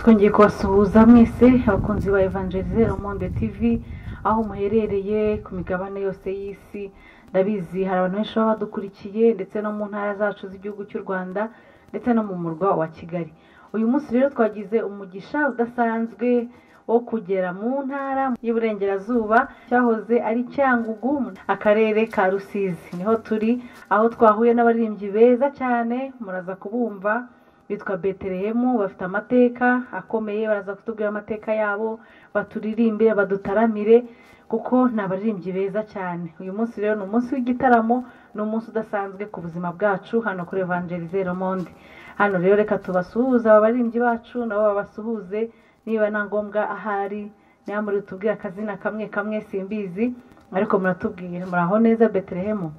Twongeye kubasuhuza mwese abakunzi ba Évangéliser Le Monde TV aho muherereye ku migabane yose y'isi. Ndabizi hari abantu benshi baba badukurikiye ndetse no mu ntara zacu z'igihugu cy'u Rwanda ndetse no mu murwa wa Kigali. Uyu munsi rero twagize umugisha udasanzwe wo kugera mu ntara y'Iburengerazuba cyahoze ari Cyangugu, akarere ka Rusizi. Niho turi aho twahuye n'abaririmbyi beza cyane, muraza kubumva, bitwa Betelehemu, bafite amateka akomeye, baraza kutubwira amateka yabo, baturirimbire, badutaramire, kuko ni abaririmbyi beza cyane. Uyu munsi rero ni umunsi w'igitaramo, ni umunsi udasanzwe ku buzima bwacu hano kuri Évangéliser Le Monde. Hano rero reka tubasuhuze aba baririmbyi bacu, nabo babasuhuze, niba na ngombwa ahari niba muri tubwira akazina kamwe kamwe simbizi, ariko muratubwira. Muraho neza Betelehemu?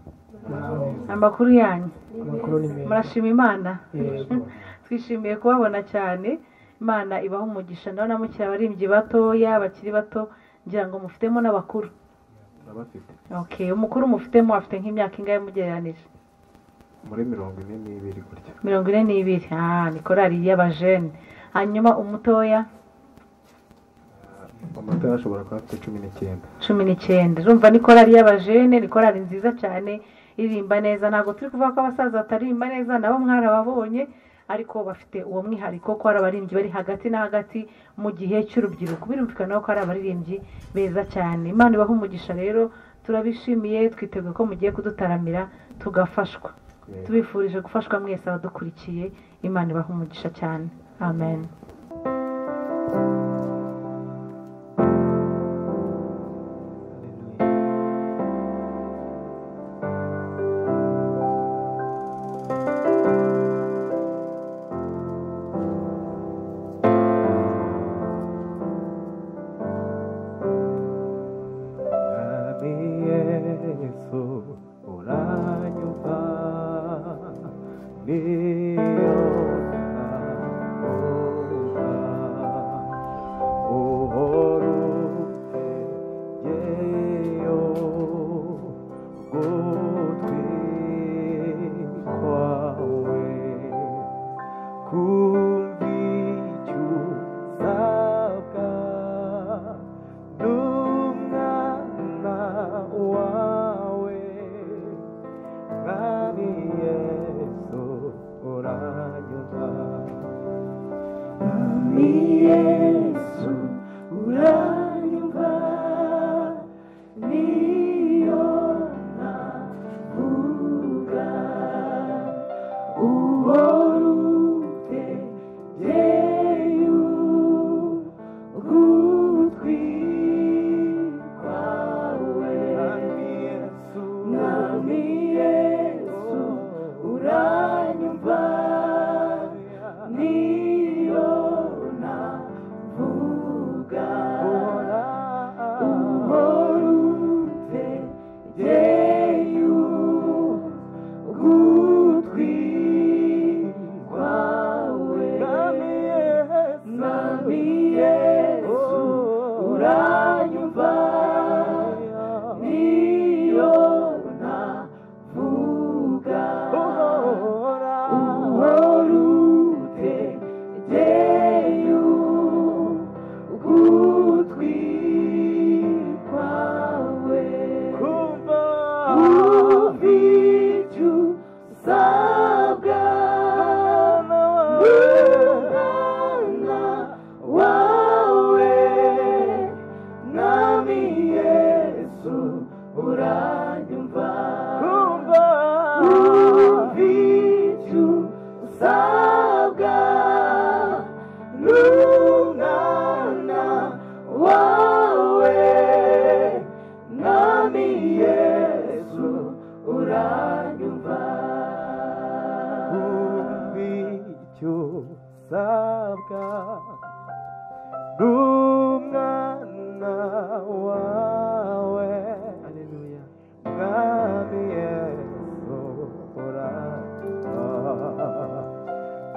Amakuru yanyu? Murashima Imana? Twishimiye kubabona cyane. Imana ibaha umugisha. Ndabona mukiri abaririmbyi batoya bakiri bato, ngira ngo mufitemo n'abakuru. Okay, umukuru mufitemo afite nk'imyaka ingahe mugereranije? Muri 42 gutya. 42. Ah, ni korali y'abajene. Hanyuma umutoya? Umutoya ashobora kuba afite 19. 19. Urumva ni korali y'abajene, ni korali nziza cyane, iririmba neza. Ntabwo turi kuvuga ko abasaza bataririmba neza, nabo mwarababonye, ariko bafite uwo mwihariko ko ari abaririmbyi bari hagati na hagati mu gihe cy'urubyiruko. Birumvikana ko ari abaririmbyi beza cyane. Imana ibahe umugisha rero, turabishimiye, twiteguye ko mugiye kudutaramira tugafashwa. Tubifurije gufashwa mwese abadukurikiye. Imana ibahe umugisha cyane. Amen.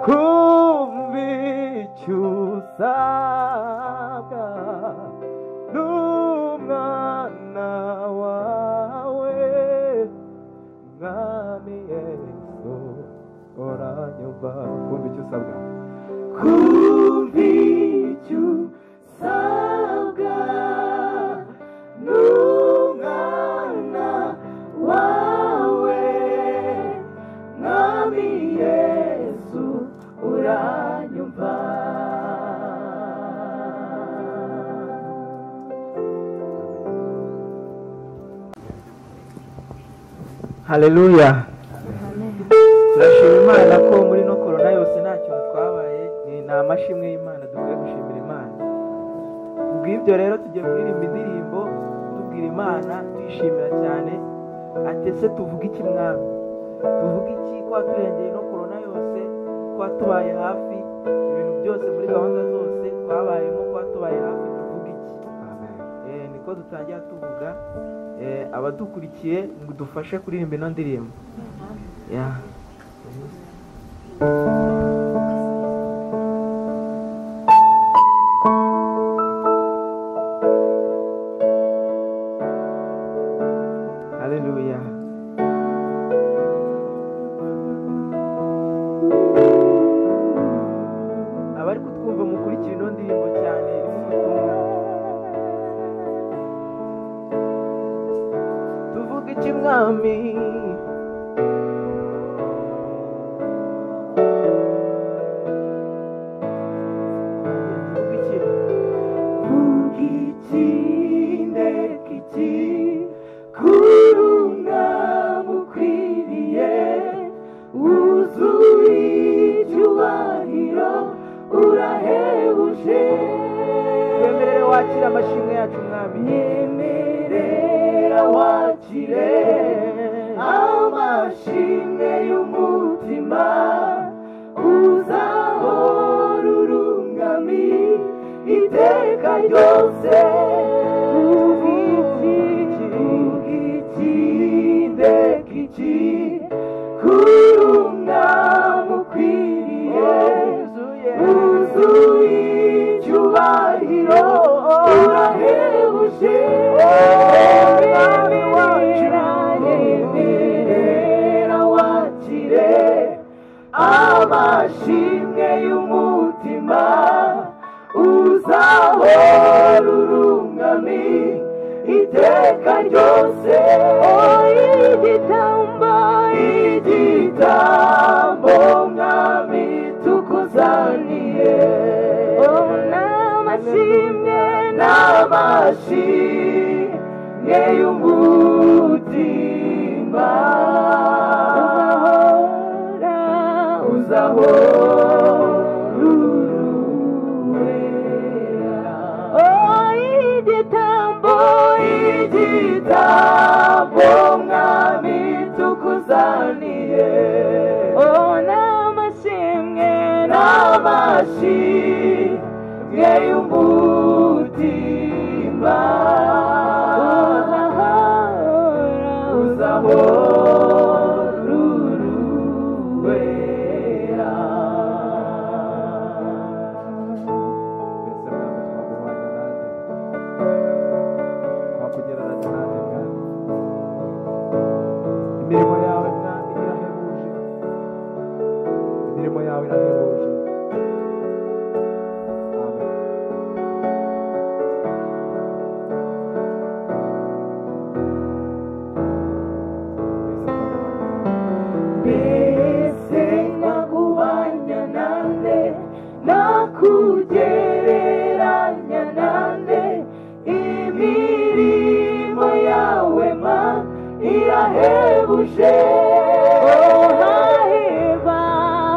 Kumva icyo usabwa. Kumva Haleluya. Turashima Imana ko muri no corona yose nta kintu twabaye, ni amashimwe y'Imana dukwiye gushimira Imana. Ubw'ibyo rero tugiye kuririmba indirimbo tubwira Imana tuyishimira cyane. Ati ese tuvuga iki Mwami? Tuvuga iki ko waturengeye no corona yose, ko watubaye hafi, ibintu byose muri gahunda zose twabayemo, ko watubaye hafi, tuvuga iki? Amen. Niko dutangira tuvuga. Abadukurikiye ngo dufashe kuririmba ino ndirimbo. Yeah. Hallelujah. Abari kutwumva mukurikira ino ndirimbo cyane irimo ubutumwa. Tuvuga iki Mwami? Twemerere wakire amashimwe yacu Mwami. Nyemerera wakire amashimwe y'umutima, uzahora urungami iteka ryose. Uvuga iki ndeka iki kurunga mukwiriye, wuzuye icyubahiro urahebuje. Nyemerera wakire amashimwe y'umutima, uzahora urungami iteka ryose. Igitambo, igitambo Mwami tukuzaniye, n'amashimwe, n'amashimwe y'umutima, uzahora uruwera. Igitambo, igitambo Mwami tukuzaniye, n'amashimwe, n'amashimwe y'umutima, uzahora uruwera. Mbese Mwami twaguhwanya nande? Twakugereranya nande Mwami? Imirimo yawe Mwami irahebuje, imirimo yawe irahebuje. Amen. Mbese naguhwanya nande, nakugereranya nande? Imirimo yawe ma irahebuje. Hahirwa,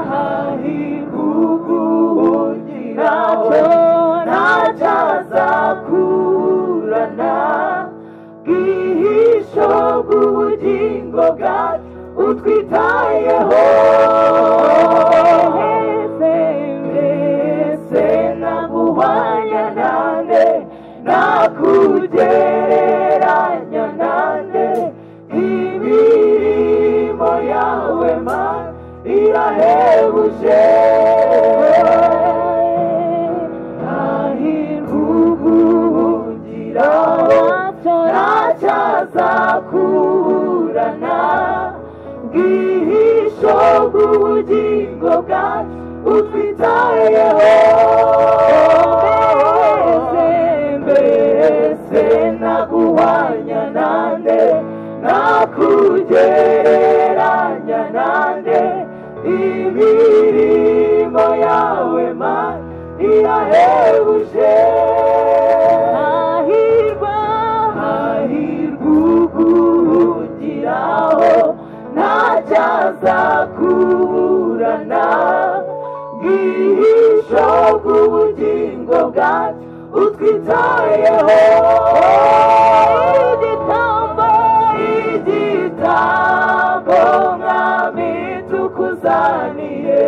hahirwa uguhungiraho, ntacyazakurana, bwihisho bw'ubugingo bwacu utwitayeho. Mbese naguhwanya nande, nakugereranya nande? Imirimo yawe ma irahebuje. Hahirwa uguhungiraho, ntacyazakurana, bwihisho bw'ubugingo bwacu utwitayeho. Mbese naguhwanya nande, nakugereranya nande? Imirimo yawe ma irahebuje. Hahirwa, hahirwa uguhungiraho, Tuzakuburana bwihisho bw'ubugingo bwacu utwitayeho. Igitambo, igitambo mwami tukuzaniye,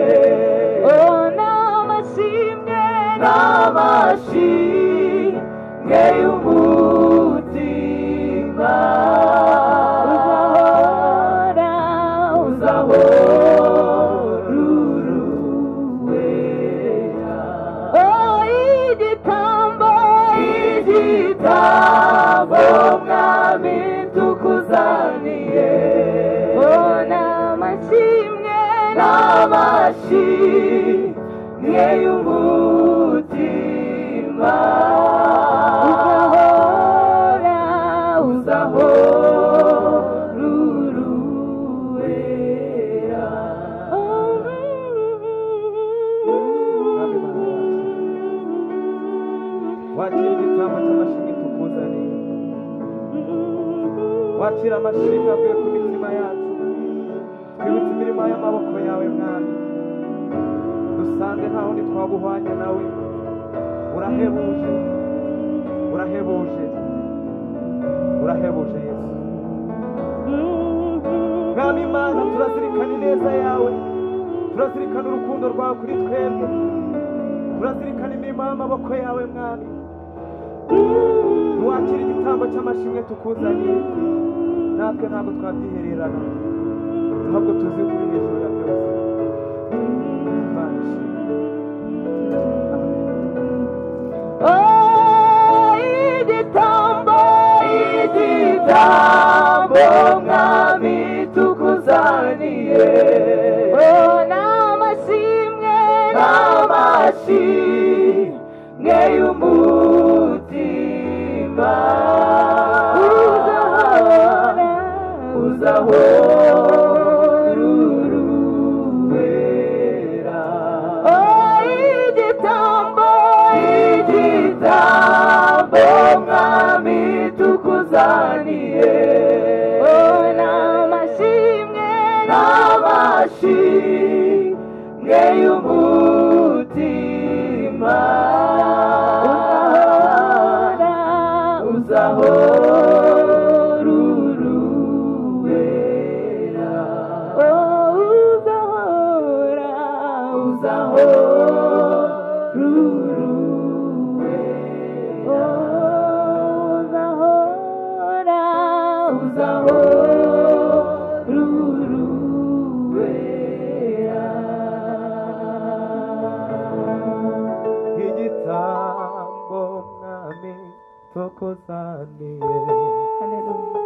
oh n'amashimwe, n'amashimwe y'umutima. Uzahora, uzahora uruwera. Oh igitambo, igitambo mwami tukuzaniye, oh n'amashimwe, n'amashimwe y'umutima. Uzahora, uzahora uruwera. Mwami Mana yacu, wakira igitambo cy'amashimwe tukuzaniye, wakira amashimwe avuye ku mitima yacu. Twibutse imirimo y'amaboko yawe mwami, dusanze nta wundi twaguhwanya nawe. Urahebuje, urahebuje, urahebuje Yesu. Mwami Mana, turazirikana ineza yawe, turazirikana urukundo rwawe kuri twebwe, turazirikana imirimo y'amaboko yawe mwami. Ntiwakira igitambo cy'amashimwe tukuzaniye, natwe ntabwo twabyihererana, ntabwo tuzi uri hejuru ya byose. Imana ishimwe. Amen. Oh igitambo, igitambo mwami tukuzaniye, oh n'amashimwe, n'amashimwe y'umutima. Uzahora, uzahora uruwera. Oh igitambo, igitambo mwami tukuzaniye, oh n'amashimwe, n'amashimwe y'umutima. Uzahora, uzahora uruwera. Oh uzahora, uzahora uruwera. Oh uzahora, uzahora uruwera. Igitambo mwami tukuzaniye, Haleluya.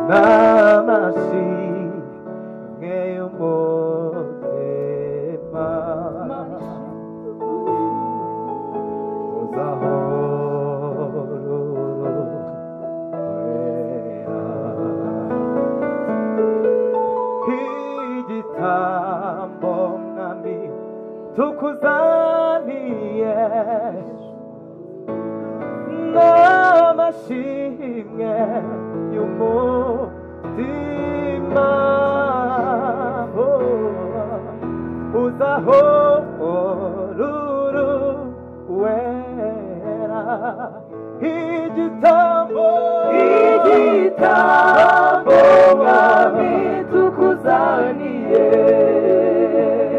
n'amashimwe y'umutima. Uzahora uruwera. Igitambo mwami tukuzaniye, n'amashimwe y'umutima. Oh, uzahora uruwera. Igitambo, igitambo mwami tukuzaniye,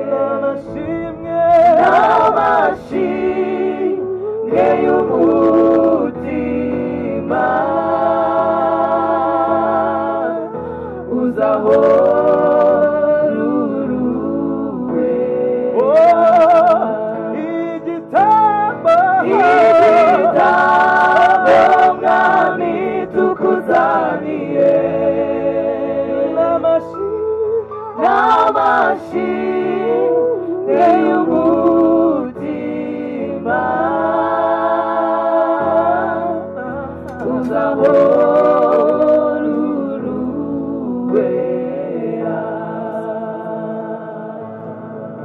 n'amashimwe, n'amashimwe y'umutima. Uzahora uruwera. Oh, igitambo, igitambo mwami tukuzaniye, n'amashimwe, n'amashimwe y'umutima. Uzahora uruwera. Amen.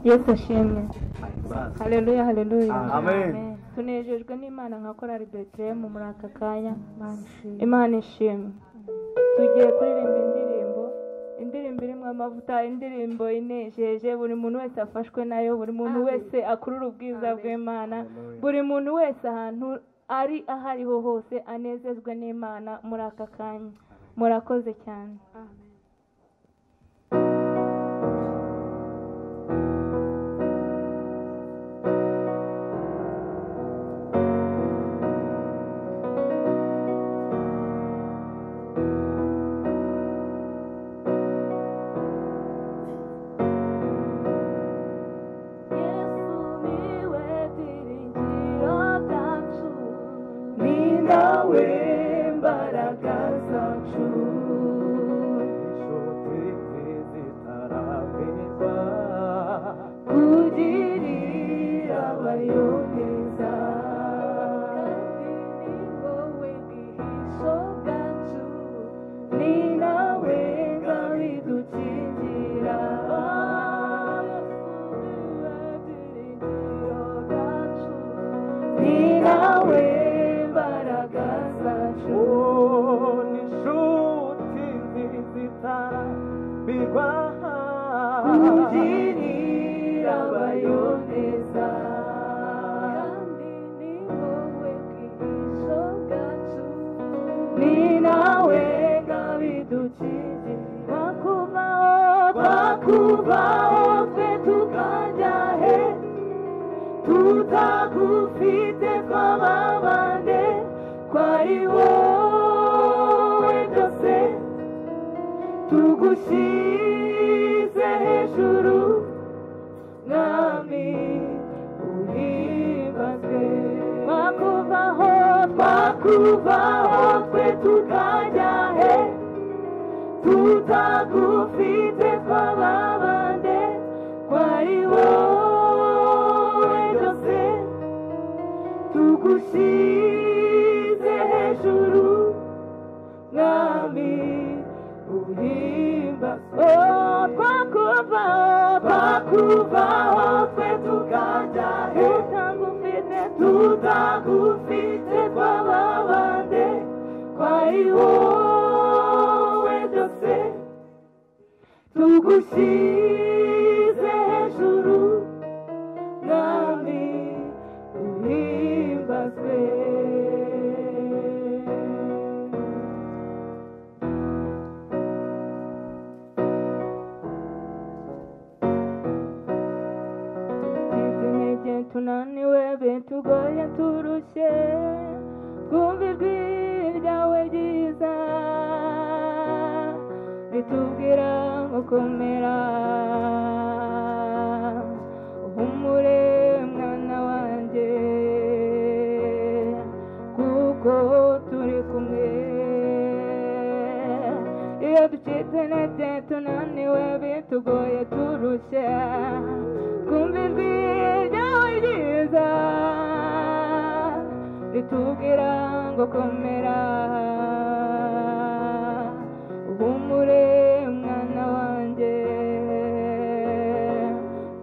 Yesu ashimwe. Haleluya, haleluya. Amen. Tunejejwe n'Imana nka korali Bethlehem muri aka kanya. Imana ishimwe. Tugiye kuririmba indirimbo, indirimbo irimo amavuta, indirimbo inejeje, buri muntu wese afashwe nayo, buri muntu wese akurura ubwiza bw'Imana, buri muntu wese ahantu ari aho ariho hose anezezwe n'Imana muri aka kanya. Murakoze cyane.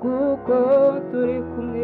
Kuko turi kumwe.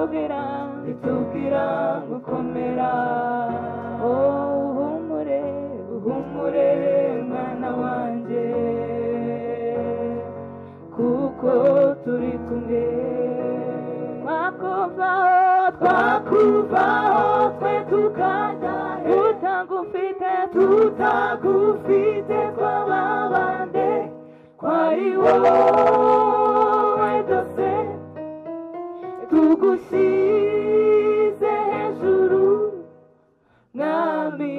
Ritubwira, ritubwira gukomera. Oh, uhumure, uhumure mwana wanjye, kuko turi kumwe. Twakuvaho, twakuvaho twe tukajya tutagufite, tutagufite twababande, kwari wowe byose tugushyize hejuru, mwami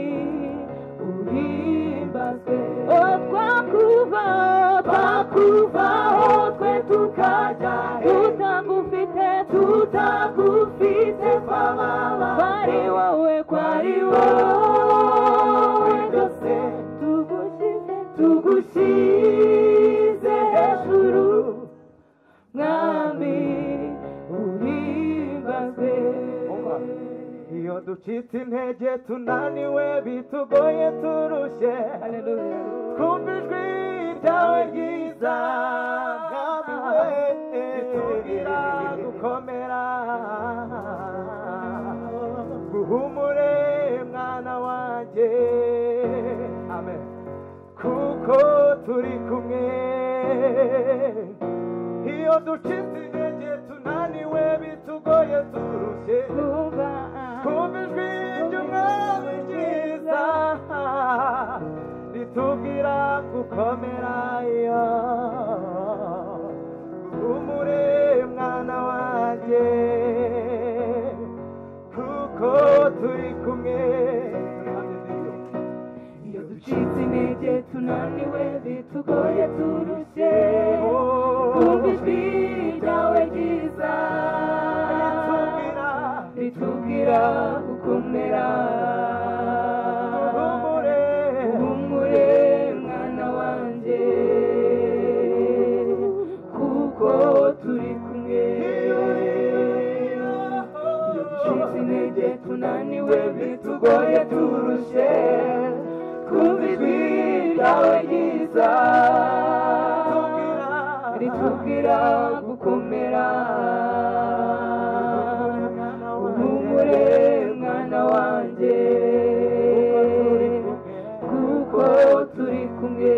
uhimbazwe. Oh, twakuvaho, twakuvaho twe tukajya tutagufite, tutagufite twababa, kwari wowe, kwari wowe byose tugushyize, tugushyize hejuru, mwami uhimbazwe. Iyo ducitse intege tunaniwe bitugoye turushye, twumva ijwi ryawe ryiza, mwami we, ritubwira gukomera. Guhumure mwana wanjye, amen, kuko turi kumwe. Iyo ducitse intege tunaniwe bitugoye turushye, twumva ijwi ry'umwami ryiza, ritubwira gukomera. Iyo guhumure mwana wanjye, kuko turi kumwe. Iyo ducitse intege tunaniwe bitugoye turushye, twumva ijwi ryawe ryiza, ritubwira gukomera. Uhumure mwana wanjye, kuko turi kumwe. Iyo ducitse intege tunaniwe bitugoye turushye, twumva ijwi ryawe ryiza, ritubwira gukomera. Uhumure mwana wanjye, kuko turi kumwe.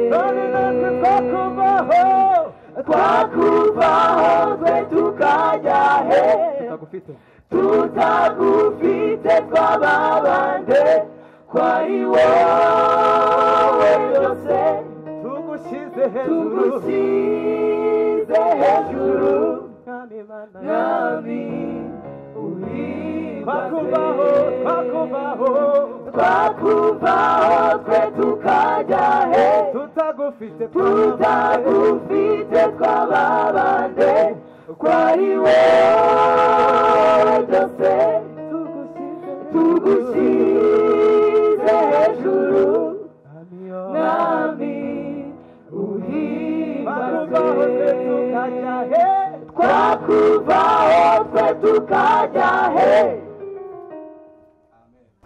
Twakuvaho twe tukajya he, tutagufite twababande, kwari wowe byose tugushyize hejuru, tugushyize hejuru, mwami uhimbazwe. Twakuvaho, twakuvaho twe tukajya he, tutagufite, tutagufite twababande, kwari wowe byose tugushyize hejuru, mwami uhimbazwe. Twakuvaho twe tukajya he.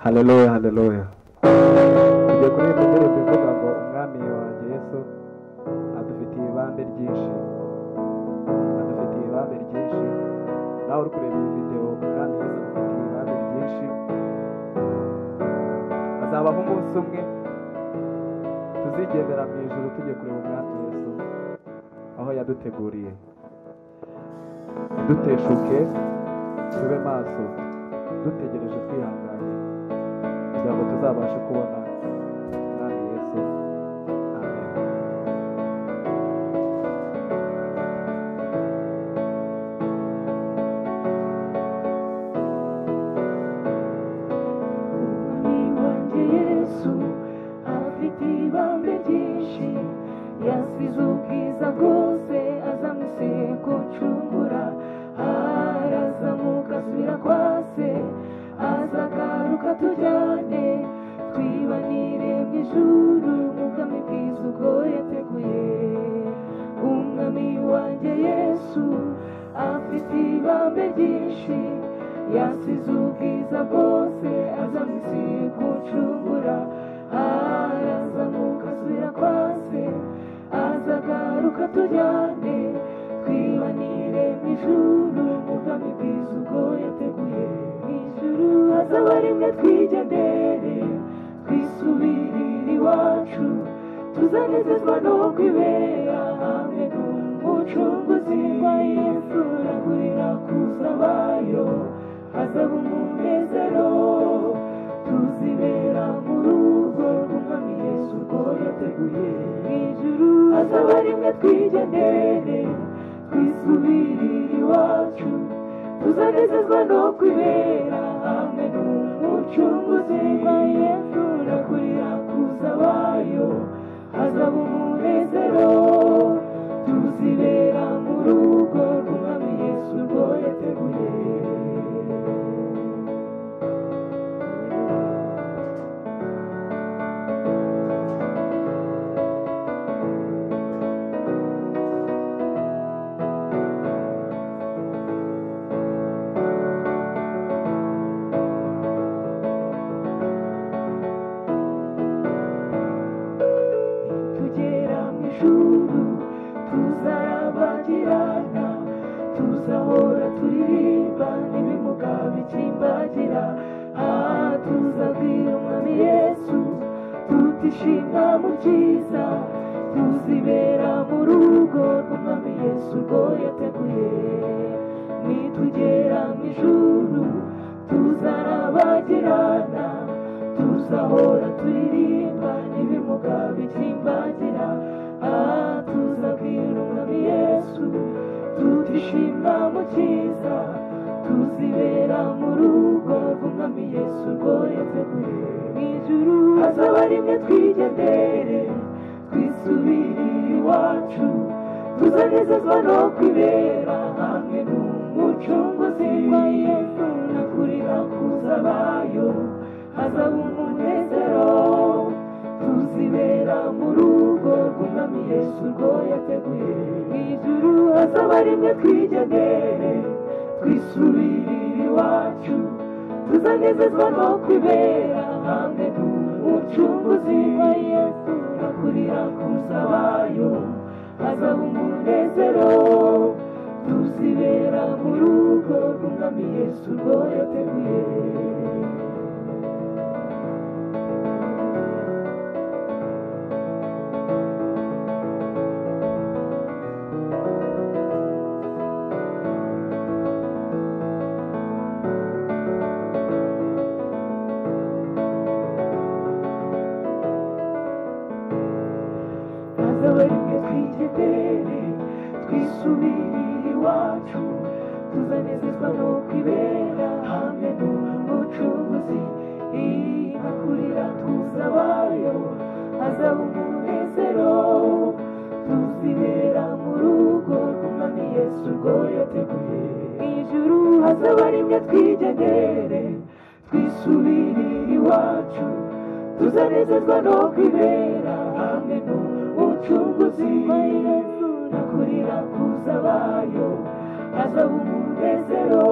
Haleluya, haleluya. Tugiye kuririmba indirimbo ivuga ngo umwami wanjye Yesu adufitiye ibambe ryinshi, adufitiye ibambe ryinshi. Nawe uri kureba iyi video, umwami Yesu agufitiye ibambe ryinshi. Hazabaho umunsi umwe tuzigendera mu ijuru tugiye kureba umwami Yesu aho yaduteguriye. Duteshuke, tube maso, dutegereje twihanganye, kugira ngo tuzabashe kubona umwami Yesu. Amen. Umwami wanjye Yesu afite ibambe ryinshi, yasize ubwiza bwose aza mu isi gucungura. Arazamuka asubira kwa se, azagaruka tujyane, twibanire mu ijuru mu bwami bwiza ubwo yateguye. Umwami wanjye Yesu afite ibambe ryinshi, yasize ubwiza bwose aza mu isi gucungura. Arazamuka asubira kwa se, azagaruka tujyane, twibanire mu ijuru mu bwami bwiza ubwo yateguye. twigendere twisubirire iwacu tuzanezezwa no kwibera hamwe n'umucunguzi wa Yesu kurira kuzabayo hazaba umunezero tuzibera mu rugo rw'umwami Yesu ko yateguye ijuru hazaba rimwe twigendere twisubirire iwacu tuzanezezwa no kwibera hamwe n'umucunguzi wa Yesu kurira kuzabayo hazaba umunezero tuzibera mu rugo rw'umwami Yesu rwo yateguye. Tuzarabagirana tuzahora turirimba n'ibimuga bikimbagira tuzabwira umwami Yesu tutishimwa mu byiza tuzibera mu rugo rw'umwami Yesu rwo yateguye nitugera mu ijuru tuzarabagirana tuzahora turirimba n'ibimuga bikimbagira tuzabwira umwami Yesu tutishimwa mu cyiza tuzibera mu rugo rw'umwami Yesu rwo yateguye mu ijuru hazaba rimwe twigendere twisubirire iwacu tuzanezezwa no kwibera hamwe n'umucunguzi wa Yesu kurira kuzabayo hazaba umunezero tuzibera mu rugo rw'umwami Yesu rwo yateguye mu ijuru hazaba rimwe twigendere twisubirire iwacu tuzanezezwa no kwibera hamwe n'umucunguzi wa Yesu kurira kuzabayo hazaba umunezero tuzibera mu rugo rw'umwami Yesu rwo yateguye. Twisubirire iwacu tuzanezezwa no kwibera hamwe n'umucunguzi hakurira tuzabayo hazaba umunezero tuzibera mu rugo rw'umwami Yesu rwo yateguye ijuru hazaba rimwe twigendere twisubirire iwacu tuzanezezwa no kwibera hamwe n'umucunguzi wa Yesu kurira kuzabayo hazaba umunezero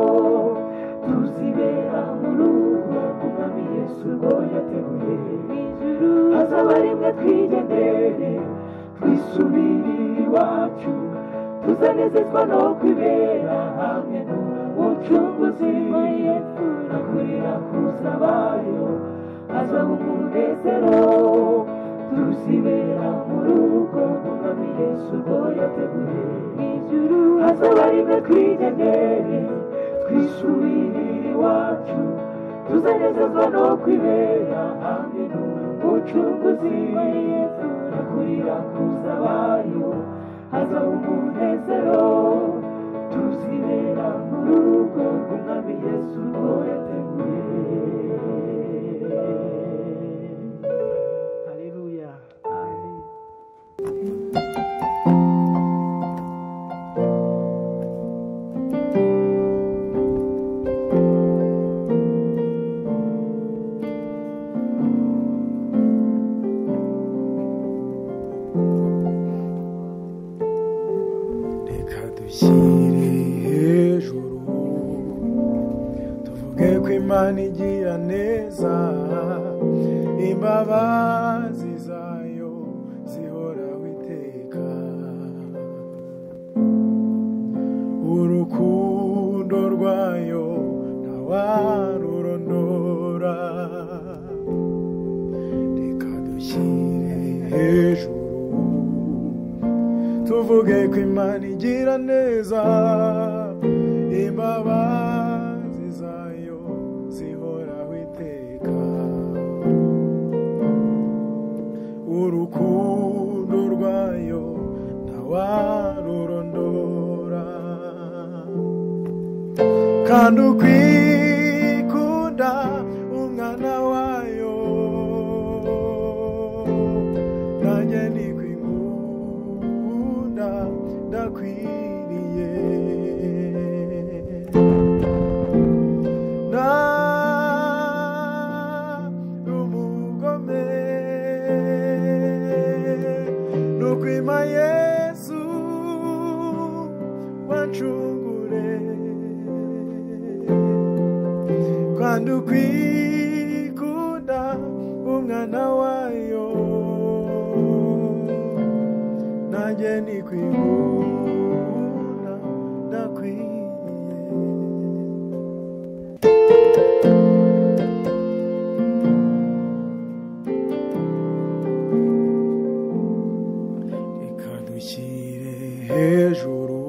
tuzibera mu rugo rw'umwami Yesu rwo yateguye ijuru hazaba rimwe twigendere twisubirire iwacu tuzanezezwa no kwibera hamwe n'umucunguzi wa Yesu kurira kuzabayo hazaba umunezero tuzibera mu rugo rw'umwami Yesu rwo yateguye ijuru hazaba rimwe twigendere twisubirire iwacu tuzanezezwa no kwibera hamwe n'umucunguzi wa Yesu kurira kuzabayo hazaba umunezero tuzibera mu rugo rw'umwami Yesu rwo yateguye. Haleluya. Reka dushyire hejuru tuvuge ko Imana igira neza imbabazi zayo zihoraho iteka urukundo rwayo ntawarurondora. hejuru, tuvuge ko Imana igira neza, imbabazi zayo zihoraho iteka. Urukundo rwayo ntawarurondora, kandi ukwikunda umwana wayo, nanjye nikwikunda ndakwiriye. Nari umugome nukwima Yesu wancungure, kandi ukwikunda umwana wayo, nanjye nikwikunda ndakwiriye. Reka dushyire hejuru,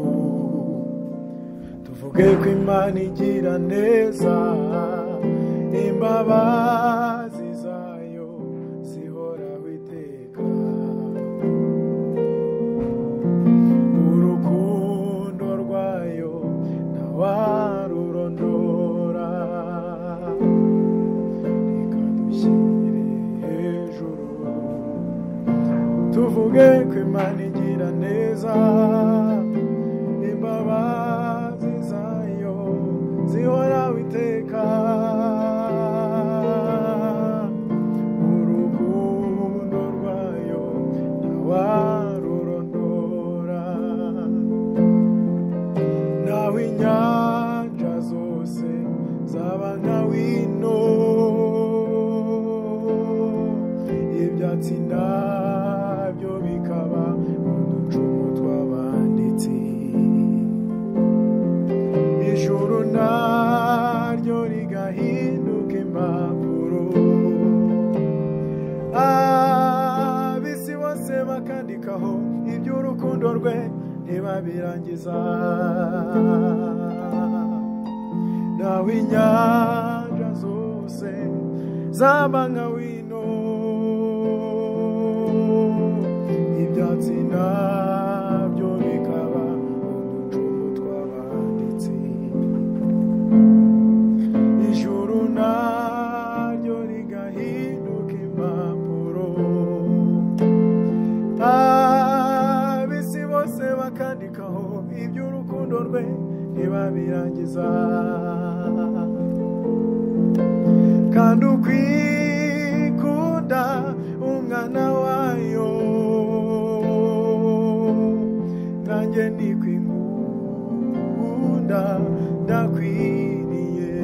tuvuge ko Imana igira neza, imbabazi zayo zihoraho iteka. Urukundo rwayo ntawarurondora, reka dushyire hejuru, tuvuge ko Imana igira neza, imbabazi zayo zihoraho iteka. Urukundo rwayo ntawarurondora, naho inyanja zose zaba nka wino, ibyatsi nabyo bikaba uducumu tw'abanditsi, ijuru naryo rigahinduka impapuro, ab'isi bose bakandikaho iby'urukundo rwe ntibabirangiza. Naho inyanja zose zaba nka wino, ibyatsi nabyo bikaba uducumu tw'abanditsi, ijuru naryo rigahinduka impapuro, ab'isi bose bakandikaho iby'urukundo rwe ntibabirangiza. Kandi ukwikunda umwana wayo, nanjye nikwikunda ndakwiriye.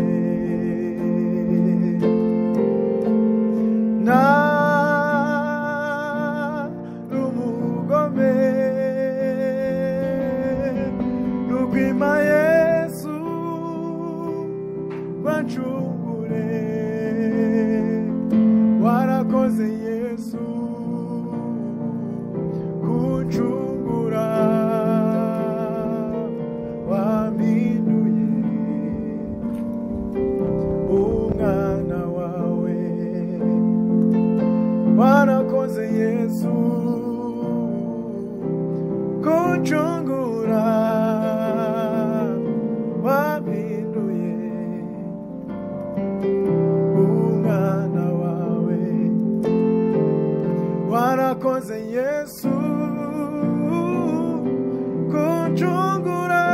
Nari umugome nukwima Yesu wancungure, warakoze Yesu kuncungura, wampinduye umwana wawe, warakoze Yesu kuncungura, wampinduye umwana wawe, warakoze Yesu kuncungura,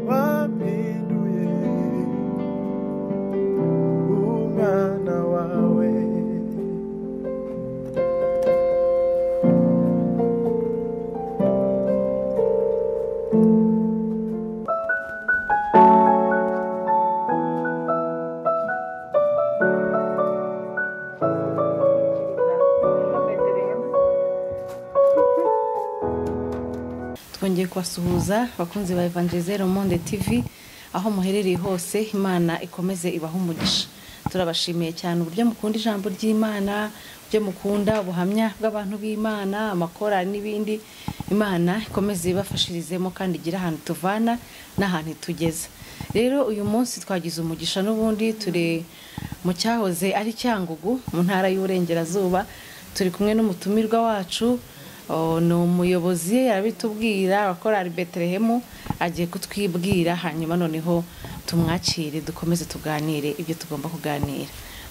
wampinduye umwana wawe. Twongeye kubasuhuza abakunzi ba Evangelizero Monde TV aho muherereye hose, Imana ikomeze ibahe umugisha. Turabashimiye cyane uburyo mukunda ijambo ry'Imana, uburyo mukunda ubuhamya bw'abantu b'Imana, amakorali n'ibindi. Imana ikomeze ibafashirizemo kandi igire ahantu tuvana n'ahantu itugeza. Rero uyu munsi twagize umugisha n'ubundi turi mu cyahoze ari Cyangugu mu ntara y'Uburengerazuba, turi kumwe n'umutumirwa wacu, ni umuyobozi arabitubwira wa korali Betelehemu, agiye kutwibwira hanyuma noneho tumwakire dukomeze tuganire ibyo tugomba kuganira.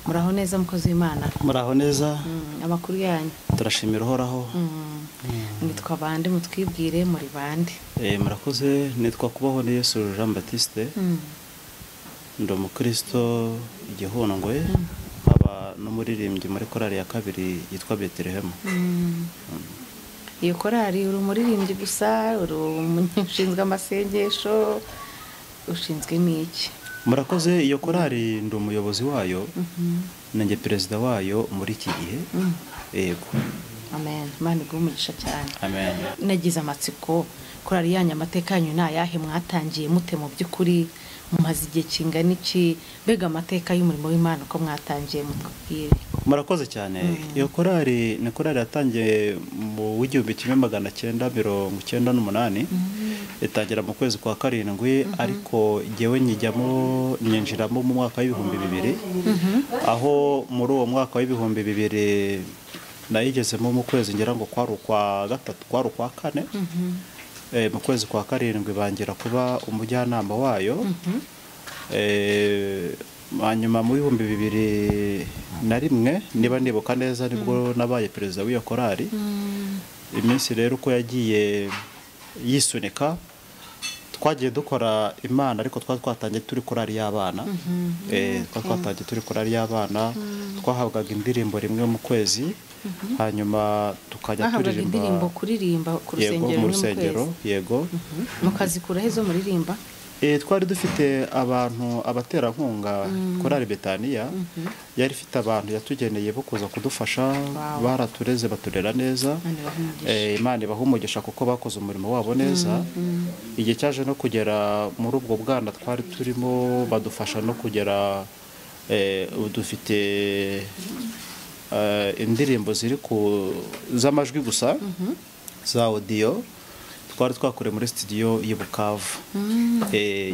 Muraho neza mukozi w'Imana? Muraho neza. Amakuru yanyu? Turashimira Uhoraho. Nitwa bande, mutwibwire muri bande? Murakoze, nitwa Kubaho ni Yesu Jean Baptiste. Ndi umukristo igihundwe, nkaba n'umuririmbyi muri korali ya kabiri yitwa Betelehemu. Iyo korali uri umuririmbyi gusa, uri umushinzwe amasengesho, ushinzwe n'iki? Murakoze, iyo korali ndi umuyobozi wayo, nanjye perezida wayo muri iki gihe. Yego. Amen. Imana iguhe umugisha cyane. Amen. Nagize amatsiko, korali yanyu amateka yanyu ni ayahe, mwatangiye mute mu by'ukuri, mumaze igihe kingana iki, mbega amateka y'umurimo w'Imana uko mwatangiye mutubwire. Murakoze cyane. Iyo korali ni korali yatangiye mu 1998, itangira mu kwezi kwa karindwi, ariko jyewe nyijyamo nyinjiramo mu mwaka w'ibihumbi bibiri, aho muri uwo mwaka w'ibihumbi bibiri nayigezemo mu kwezi ngira ngo kwari ukwa gatatu, kwari ukwa kane. Mu kwezi kwa karindwi bangira kuba umujyanama wayo. Hanyuma mu 2001 niba nibuka neza nibwo nabaye perezida w'iyo korali. Iminsi rero uko yagiye yisunika twagiye dukora Imana, ariko twari twatangiye turi korali y'abana. Twari twatangiye turi korali y'abana, twahabwaga indirimbo rimwe mu kwezi, hanyuma tukajya kuririmba indirimbo, kuririmba ku rusengero, mu rusengero. Yego. Mukazikura hezo muririmba? Twari dufite abantu abaterankunga, korali Betaniya yari ifite abantu yatugeneye bo kuza kudufasha, baratureze baturera neza. Imana ibaha umugisha kuko bakoze umurimo wabo neza. Igihe cyaje no kugera muri ubwo bwana twari turimo badufasha no kugera dufite indirimbo ziri ku z'amajwi gusa za audio twari twakore muri studio y'i Bukavu.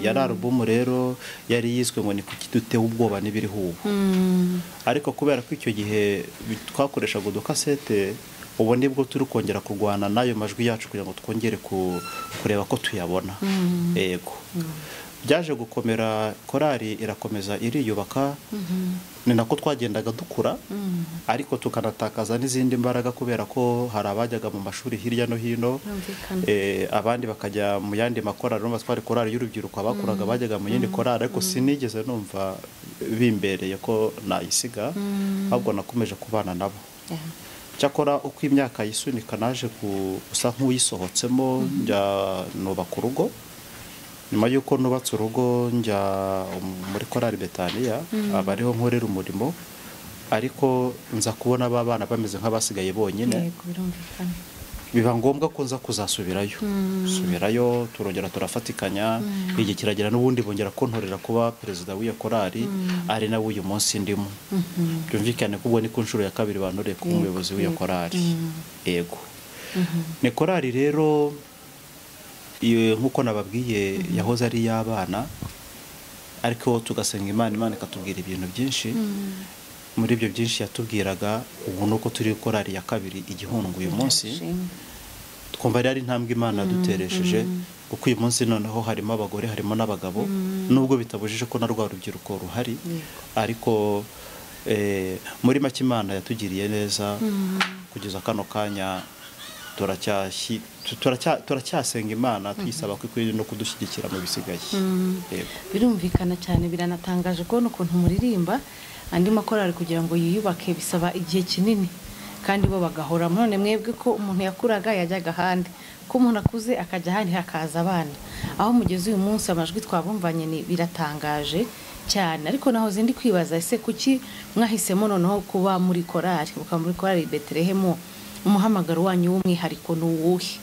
Yari album rero yari yiswe ngo ni kuki dutewe ubwoba n'ibiriho ubu. Ariko kubera ko icyo gihe twakoreshaga udukasete, ubu nibwo turi kongera kurwana n'ayo majwi yacu kugira ngo twongere kureba ko tuyabona. Yego. Byaje gukomera, korali irakomeza iriyubaka, ni nako twagendaga dukura, ariko tukanatakaza n'izindi mbaraga kubera ko hari abajyaga mu mashuri hirya no hino, abandi bakajya mu yandi makorali. Urumva twari korali y'urubyiruko, abakuraga bajyaga mu yindi korali, ariko sinigeze numva bimbereye ko nayisiga, ahubwo nakomeje kubana nabo. Cyakora uko imyaka yisunika naje gusa nk'uyisohotsemo, njya nubaka urugo. Nyuma y'uko nubatse urugo njya muri korali Betaniya, abariho nkorera umurimo, ariko nza kubona aba bana bameze nk'abasigaye bonyine. Biba ngombwa ko nza kuzasubirayo. Subirayo turongera turafatikanya, igihe kiragera n'ubundi bongera kontorera kuba perezida w'iyo korali, ari nawe uyu munsi ndimo. Byumvikane ko ubwo ni ku nshuro ya kabiri bantoreye kuba umuyobozi w'iyo korali. Yego. Ni korali rero nkuko nababwiye yahoze ari y'abana, ariko tugasenga Imana, Imana ikatubwira ibintu byinshi. Muri ibyo byinshi yatubwiraga, ubu nuko turi korali ya kabiri igihundwe uyu munsi, twumva ari intambwe Imana yaduteresheje, kuko uyu munsi noneho harimo abagore harimo n'abagabo, nubwo bitabujije ko na rwa rubyiruko ruhari, ariko muri make Imana yatugiriye neza kugeza kano kanya. Turacyasenga Imana tuyisaba ko ikwiye no kudushyigikira mu bisigaye. Birumvikana cyane, biranatangaje kubona ukuntu muririmba andi makorali kugira ngo yiyubake bisaba igihe kinini kandi bo bagahora. None mwebwe ko umuntu yakuraga yajyaga ahandi, ko umuntu akuze akajya ahandi hakaza abana, aho mugeze uyu munsi amajwi twabumvanye ni biratangaje cyane. Ariko naho zindi kwibaza, ese kuki mwahisemo noneho kuba muri korali, ukaba muri korali Betelehemu? Umuhamagaro wanyu w'umwihariko ni uwuhe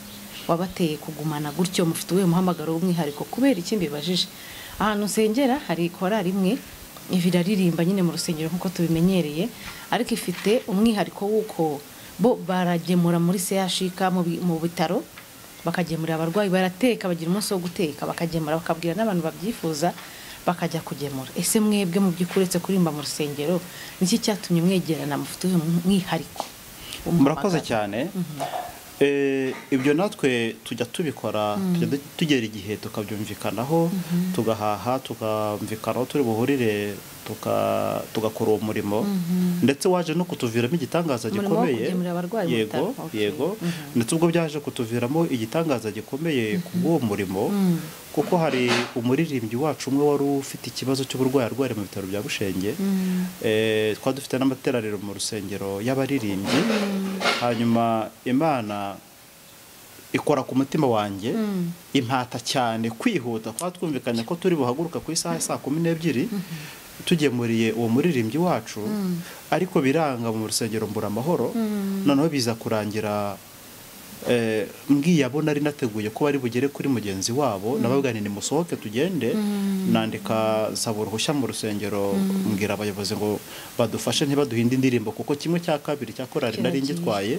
wabateye kugumana gutyo? Mufite uwuhe muhamagaro w'umwihariko? Kubera iki mbibajije, ahantu nsengera hari korali imwe Iraririmba nyine mu rusengero nk'uko tubimenyereye, ariko ifite umwihariko w'uko bo baragemura muri CHUK, mu bitaro bakagemurira abarwayi, barateka, bagira umunsi wo guteka bakagemura, bakabwira n'abantu babyifuza bakajya kugemura. Ese mwebwe mu by'ukuri uretse kuririmba mu rusengero, niki cyatumye mwegerana mufite uyu mwihariko? Murakoze cyane. Ibyo natwe tujya tubikora, tujya tugera igihe tukabyumvikanaho, tugahaha, tukumvikanaho turi buhurire, tugakora uwo murimo, ndetse waje no kutuviramo igitangaza Umurimo wo gikomeye. kugemurira abarwayi mu Yego. bitaro. Okay. Yego, ndetse ubwo byaje kutuviramo igitangaza gikomeye ku bw'uwo murimo, kuko hari umuririmbyi wacu umwe wari ufite ikibazo cy'uburwayi arwariye mu bitaro bya Bushenge. Twari dufite n'amateraniro mu rusengero y'abaririmbyi, hanyuma Imana ikora ku mutima wanjye, impata cyane kwihuta. Twari twumvikanye ko turi buhaguruka ku isaha ya 12:00 tugemuriye uwo muririmbyi wacu, ariko biranga mu rusengero mbura amahoro. Noneho biza kurangira mbwiye abo nari nateguye ko bari bugere kuri mugenzi wabo, nababwira nti nimusohoke tugende. Nandika nsaba uruhushya mu rusengero, mbwira abayobozi ngo badufashe ntibaduhinde indirimbo, kuko 1/2 cya korali nari Kiragiye. ngitwaye.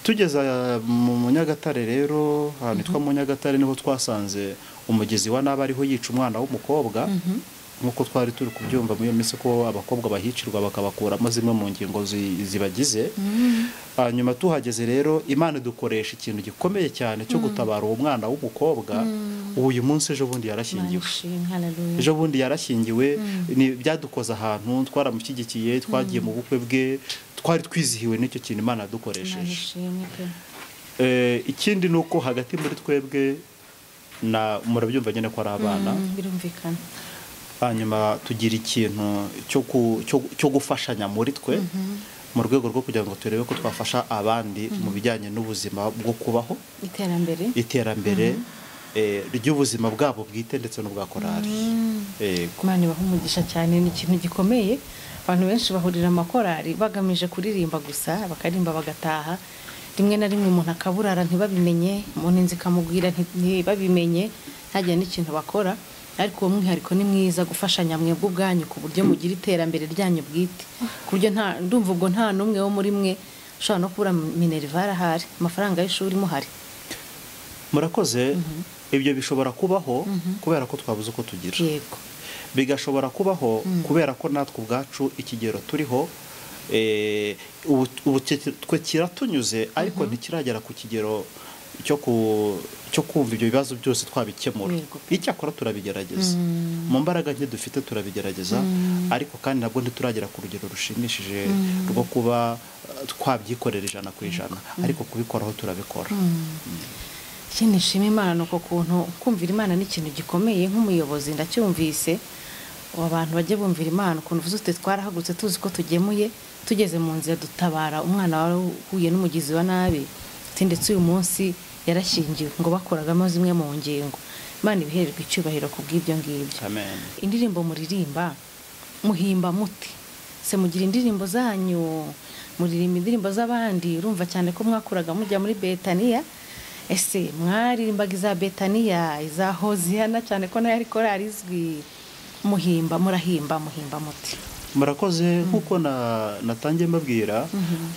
Tugeze mu Nyagatare rero, ahantu hitwa mu Nyagatare, niho twasanze umugezi wa nabi ariho yica umwana w'umukobwa, nk'uko twari turi kubyumva muri iyo minsi ko abakobwa bahicirwa bakabakuramo zimwe mu ngingo zibagize. Hanyuma tuhageze rero, Imana idukoresha ikintu gikomeye cyane cyo gutabara uwo mwana w'umukobwa. Ubu uyu munsi, ejo bundi yarashyingiwe. Imana ishimwe, haleluya. Ejo bundi yarashyingiwe. Ni byadukoze ahantu, twaramushyigikiye, twagiye mu bukwe bwe, twari twizihiwe n'icyo kintu Imana Imana yadukoresheje. ishimwe pe. Ikindi ni uko hagati muri twebwe na murabyumva nyine ko ari abana, Birumvikana. hanyuma tugira ikintu cyo gufashanya muri twe, mu rwego rwo kugira ngo turebe ko twafasha abandi mu bijyanye n'ubuzima bwo kubaho, Iterambere. iterambere ry'ubuzima bwabo bwite ndetse n'ubwa korali. Yego. Imana ibaha umugisha cyane, ni ikintu gikomeye. Abantu benshi bahurira amakorali bagamije kuririmba gusa, bakaririmba bagataha, rimwe na rimwe umuntu akaburara ntibabimenye, umuntu inzu ikamugwira ntibabimenye, ntagire n'ikintu bakora. Ariko uwo mwihariko ni mwiza, gufashanya mwebwe ubwanyu ku buryo mugira iterambere ryanyu bwite, ku buryo nta ndumva ubwo nta n'umwe wo muri mwe ushobora no kubura minerval ahari, amafaranga y'ishuri muhari. Murakoze. Ibyo bishobora kubaho kubera ko twabuze uko tugira, bigashobora kubaho kubera ko natwe ubwacu ikigero turiho ubu twe kiratunyuze, ariko ntikiragera ku kigero cyo kumva ibyo bibazo byose twabikemura. Icyakora turabigerageza mu mbaraga nke dufite, turabigerageza, ariko kandi nabwo ntituragera ku rugero rushimishije rwo kuba twabyikorera 100%, ariko kubikoraho turabikora. Ikindi nshima Imana ni uko kuntu kumvira Imana ni ikintu gikomeye. Nk'umuyobozi ndacyumvise, abantu bajye bumvira Imana. Ukuntu uvuze uti twarahagurutse tuzi ko tugemuye, tugeze mu nzira dutabara umwana wari uhuye n'umugizi wa nabi, ati ndetse uyu munsi yarashyingiwe, ngo bakoragamo zimwe mu ngingo. Imana ibihererwe icyubahiro ku bw'ibyo ngibyo. Amen. Indirimbo muririmba muhimba muti se? Mugira indirimbo zanyu, muririmba indirimbo z'abandi? Urumva cyane ko mwakuraga mujya muri Betaniya, ese mwaririmbaga iza Betaniya, iza Hoziyana, cyane ko nayo ari korali izwi? Muhimba, murahimba, muhimba muti? Murakoze. Nk'uko natangiye mbabwira,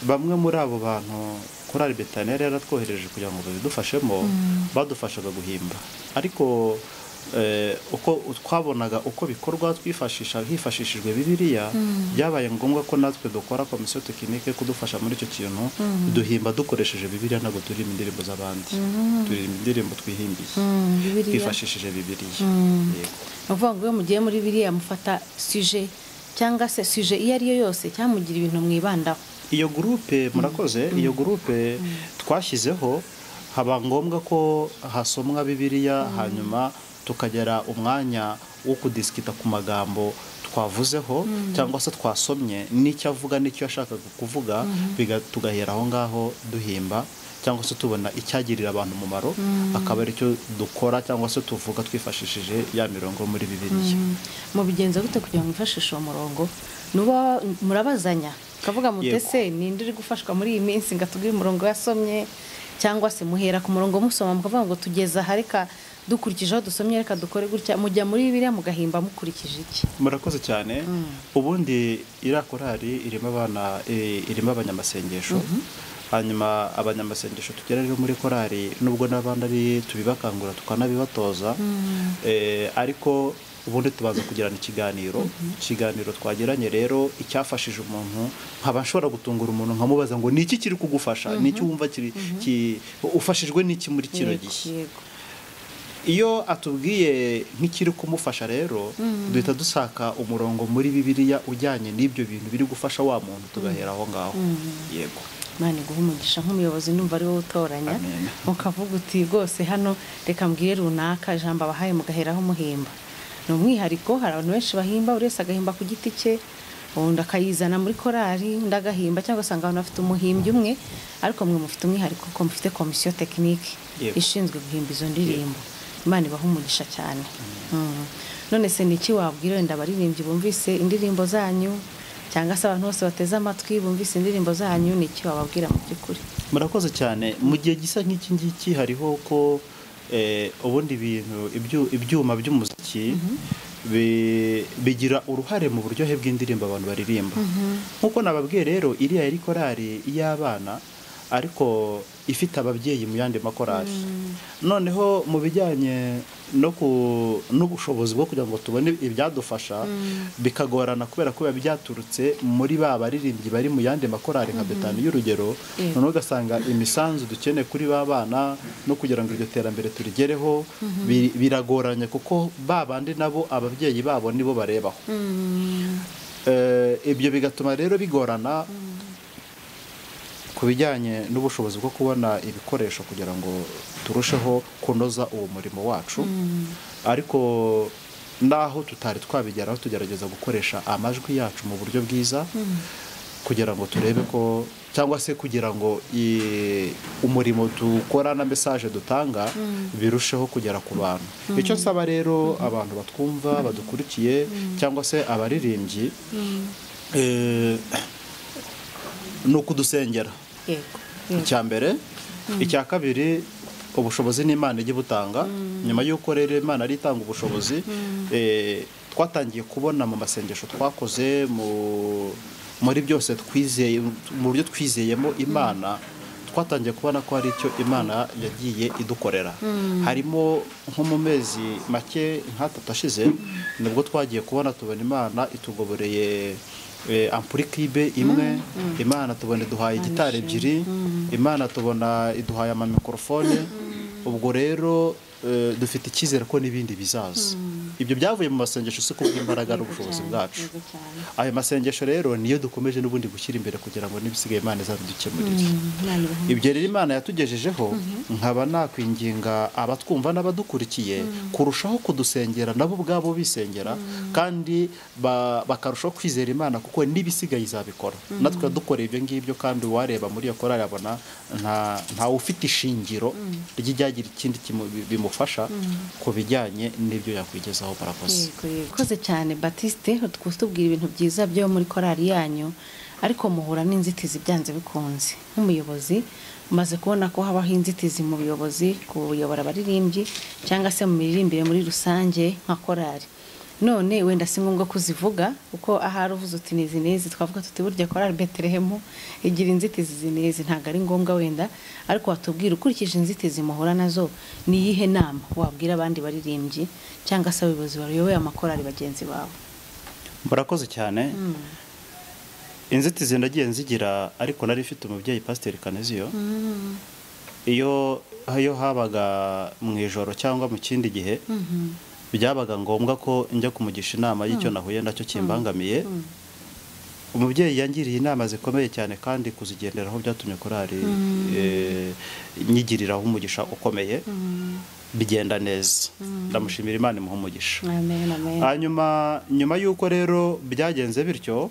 bamwe muri abo bantu korali Betaniya yari yaratwohereje kugira ngo babidufashemo, badufashaga guhimba, ariko uko twabonaga uko bikorwa twifashisha hifashishijwe Bibiliya, byabaye ngombwa ko natwe dukora komisiyo tekinike kudufasha muri icyo kintu. Duhimba dukoresheje Bibiliya, ntabwo turirimba indirimbo z'abandi, turirimba indirimbo twihimbiye Bibiliya. twifashishije Bibiliya. Yego. Ni ukuvuga ngo iyo mugiye muri biriya mufata sujet, cyangwa se sujet iyo ari yo yose, cyangwa mugira ibintu mwibandaho? Iyo groupe, murakoze, iyo groupe twashyizeho, haba ngombwa ko hasomwa Bibiliya, hanyuma tukagera umwanya wo kudisikita ku magambo twavuzeho cyangwa se twasomye, n'icyo avuga n'icyo yashakaga kuvuga, tugahera aho ngaho duhimba cyangwa se tubona icyagirira abantu umumaro, akaba aricyo dukora cyangwa se tuvuga twifashishije ya mirongo muri Bibiliya. Mubigenza gute kugira ngo mwifashishe uwo murongo? Nuba murabazanya, kavuga Yego. mutese ninde uri gufashwa muri iyi minsi ngo atubwire umurongo yasomye, Cyangwa se muhera ku murongo musoma mukavuga ngo tugeza aha, reka dukurikije aho dusomye, reka dukore gutya, mujya muri Bibiliya mugahimba mukurikije iki? Murakoze cyane. Ubundi iriya korali irimo abana, irimo abanyamasengesho. Hanyuma abanyamasengesho tugera rero muri korali, nubwo n'abandi ari tubibakangura tukanabibatoza, ariko ubundi tubanza kugirana ikiganiro. Ikiganiro twagiranye rero, icyafashije umuntu, nkaba nshobora gutungura umuntu nkamubaza ngo ni iki kiri kugufasha, ni iki wumva kiri ufashijwe n'iki muri kino gihe. Iyo atubwiye nk'ikiri kumufasha rero, duhita dusaka umurongo muri Bibiliya ujyanye n'ibyo bintu biri gufasha wa muntu, tugahera aho ngaho. Yego. Imana iguhe umugisha. Nk'umuyobozi ndumva ari wowe utoranya, ukavuga uti rwose hano reka mbwire runaka ijambo abahaye, mugaheraho muhimba. Ni umwihariko, hari abantu benshi bahimba, buri wese agahimba ku giti cye, undi akayizana muri korali, undi agahimba, cyangwa usanga abantu bafite umuhimbyi umwe, ariko mwe mufite umwihariko kuko mufite komisiyo tekinike ishinzwe guhimba izo ndirimbo. Imana ibahe umugisha cyane. None se ni iki wabwira wenda abaririmbyi bumvise indirimbo zanyu, cyangwa se abantu bose bateze amatwi bumvise indirimbo zanyu, ni iki wababwira mu by'ukuri? Murakoze cyane. Mu gihe gisa nk'iki ngiki hariho ko ubundi ibintu ibyuma by'umuziki bigira uruhare mu buryohe bw'indirimbo abantu baririmba. Nk'uko nababwiye rero, iriya yari korali y'abana ariko ifite ababyeyi mu yandi makorali. Noneho mu bijyanye no n'ubushobozi bwo kugira ngo tubone ibyadufasha, bikagorana kubera ko biba byaturutse muri ba baririmbyi bari mu yandi makorali nka Betani y'urugero. Noneho ugasanga imisanzu dukeneye kuri ba bana no kugira ngo iryo terambere turigereho biragoranye, kuko ba bandi nabo ababyeyi babo nibo barebaho. Ibyo bigatuma rero bigorana ku bijyanye n'ubushobozi bwo kubona ibikoresho kugira ngo turusheho kunoza uwo murimo wacu. Ariko naho tutari twabigeraho, tugerageza gukoresha amajwi yacu mu buryo bwiza kugira ngo turebe ko, cyangwa se kugira ngo umurimo dukora na message dutanga birusheho kugera ku bantu. Icyo nsaba rero abantu batwumva badukurikiye, cyangwa se abaririmbyi, ni ukudusengera. Icya mbere. Icya kabiri, ubushobozi n'Imana ijya butanga. Nyuma y'uko rero Imana ari itanga ubushobozi, twatangiye kubona mu masengesho twakoze, muri byose twizeye, mu buryo twizeyemo Imana, twatangiye kubona ko hari icyo Imana yagiye idukorera. Harimo nko mu mezi make nk'atatu ashize, nibwo twagiye kubona tubona Imana itugoboreye ampurikibe imwe, Imana tubona iduhaye gitari ebyiri, Imana tubona iduhaye amamikorofone. Ubwo rero dufite icyizere ko n'ibindi bizaza. Ibyo byavuye mu masengesho, si kubw'imbaraga n'ubushobozi bwacu. Ayo masengesho rero niyo dukomeje n'ubundi gushyira imbere kugira ngo n'ibisigaye Imana izabidukemurire. Ibyo rero Imana yatugejejeho, nkaba nakwinginga abatwumva n'abadukurikiye kurushaho kudusengera, nabo ubwabo bisengera, kandi bakarushaho kwizera Imana, kuko n'ibisigaye izabikora. Natwe dukora ibyo ngibyo, kandi uwareba muri iyo korali abona nta ufite ishingiro ry'ijyagira ikindi bimufasha ku bijyanye n'ibyo yakwigezaho. Murakoze. Murakoze cyane Baptiste, kutubwira ibintu byiza byo muri korali yanyu, ariko muhura n'inzitizi byanze bikunze. Nk'umuyobozi umaze kubona ko habaho inzitizi mu buyobozi, kuyobora abaririmbyi cyangwa se mu miririmbire muri rusange nka korali. None wenda si ngombwa kuzivuga, kuko ahari uvuze uti nizi n'izi, twavuga tuti burya korali Betelehemu igira inzitizi izi n'izi, ntabwo ari ngombwa wenda, ariko watubwira ukurikije inzitizi muhura nazo, ni iyihe nama wabwira abandi baririmbyi cyangwa se abayobozi bayoboye amakorali bagenzi bawe? Murakoze cyane. Inzitizi ndagiye nzigira, ariko nari mfite umubyeyi Pasiteri Kaneziyo. Iyo habaga mu ijoro cyangwa mu kindi gihe, byabaga ngombwa ko njya kumugisha inama y'icyo nahuye nacyo kimbangamiye. Umubyeyi yangiriye inama zikomeye cyane, kandi kuzigenderaho byatumye korali nyigiriraho umugisha ukomeye, bigenda neza. Ndamushimira, Imana imuha umugisha. Amen, amen. Hanyuma nyuma y'uko rero byagenze bityo,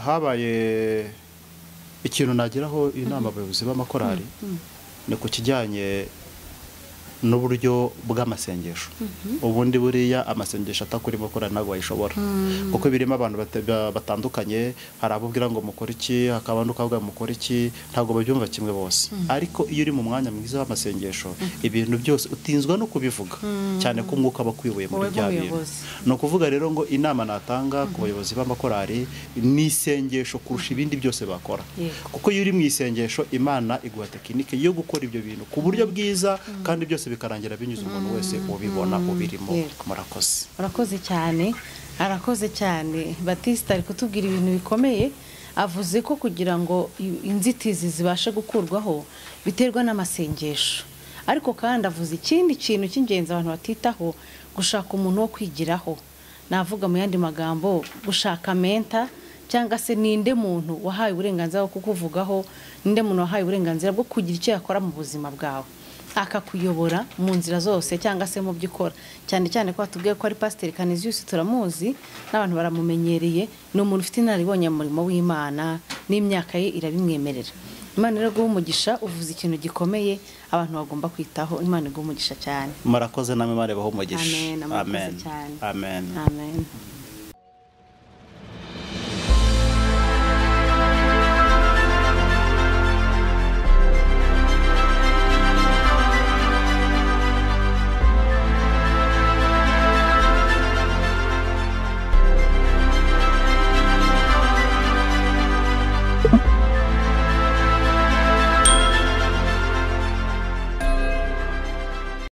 habaye ikintu nageraho inama abayobozi b'amakorali, ni ku kijyanye N'uburyo bw'amasengesho. Ubundi buriya amasengesho atakurimo kora ntabwo wayishobora, kuko birimo abantu batandukanye. Hari abo ubwira ngo mukore iki, hakaba n'ukavuga mukore iki, ntabwo babyumva kimwe bose. Ariko iyo uri mu mwanya mwiza w'amasengesho, ibintu byose utinzwa no kubivuga, cyane ko umwuka aba akuyoboye muri Wowe bya bintu. nk'umuyobozi. Ni ukuvuga rero ngo inama natanga ku bayobozi b'amakorari ni isengesho kurusha ibindi byose bakora, kuko iyo uri mu isengesho, Imana iguha tekinike yo gukora ibyo bintu ku buryo bwiza, kandi byose bikarangira binyuze umuntu wese ubibona ubirimo. Murakoze. Urakoze cyane, arakoze cyane. Batista ari kutubwira ibintu bikomeye. Avuze ko kugira ngo inzitizi zibashe gukurwaho biterwa n'amasengesho, ariko kandi avuze ikindi kintu cy'ingenzi abantu batitaho: gushaka umuntu wo kwigiraho. Navuga mu yandi magambo, gushaka mentor, cyangwa se ninde muntu wahaye uburenganzira bwo kukuvugaho, ninde muntu wahaye uburenganzira bwo kugira icyo yakora mu buzima bwawe, akakuyobora mu nzira zose cyangwa se mu byo ukora. Cyane cyane ko batubwiye ko ari Pasiteri Canisius, turamuzi n'abantu baramumenyereye, ni umuntu ufite inararibonye mu murimo w'Imana, n'imyaka ye irabimwemerera. Imana rero iguhe umugisha, uvuze ikintu gikomeye abantu bagomba kwitaho. Imana iguhe umugisha cyane. Murakoze namwe, Imana ibahe umugisha. Amen, murakoze cyane. Amen. Amen.